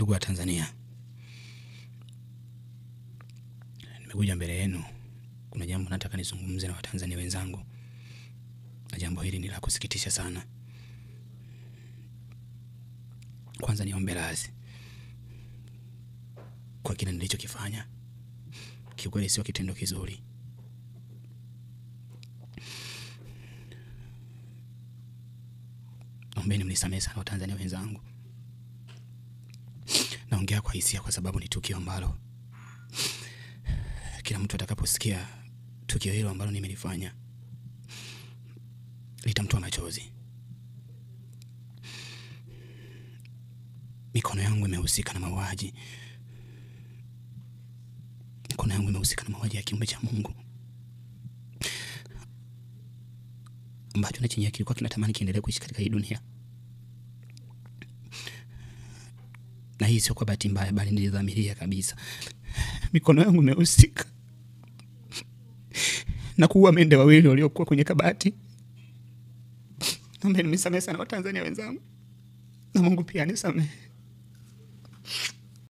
Ndugu wa Tanzania, nimekuja mbele yenu, kuna jambo nataka nizungumze na Watanzania wenzangu, na jambo hili ni la kusikitisha sana. Kwanza niombe radhi kwa kile nilichokifanya. Kiukweli sio kitendo kizuri. Naombeni mnisamehe sana Watanzania wenzangu. Naongea kwa hisia kwa sababu ni tukio ambalo kila mtu atakaposikia tukio hilo ambalo nimelifanya litamtoa machozi. Mikono yangu imehusika na mauaji. Mikono yangu imehusika na mauaji ya kiumbe cha Mungu ambacho na chenye kilikuwa kinatamani kiendelee kuishi katika hii dunia. Na hii sio kwa bahati mbaya, bali nilidhamiria kabisa. Mikono yangu imehusika na kuua mende wawili waliokuwa kwenye kabati. Naomba mnisamehe sana Watanzania wenzangu, na Mungu pia anisamehe.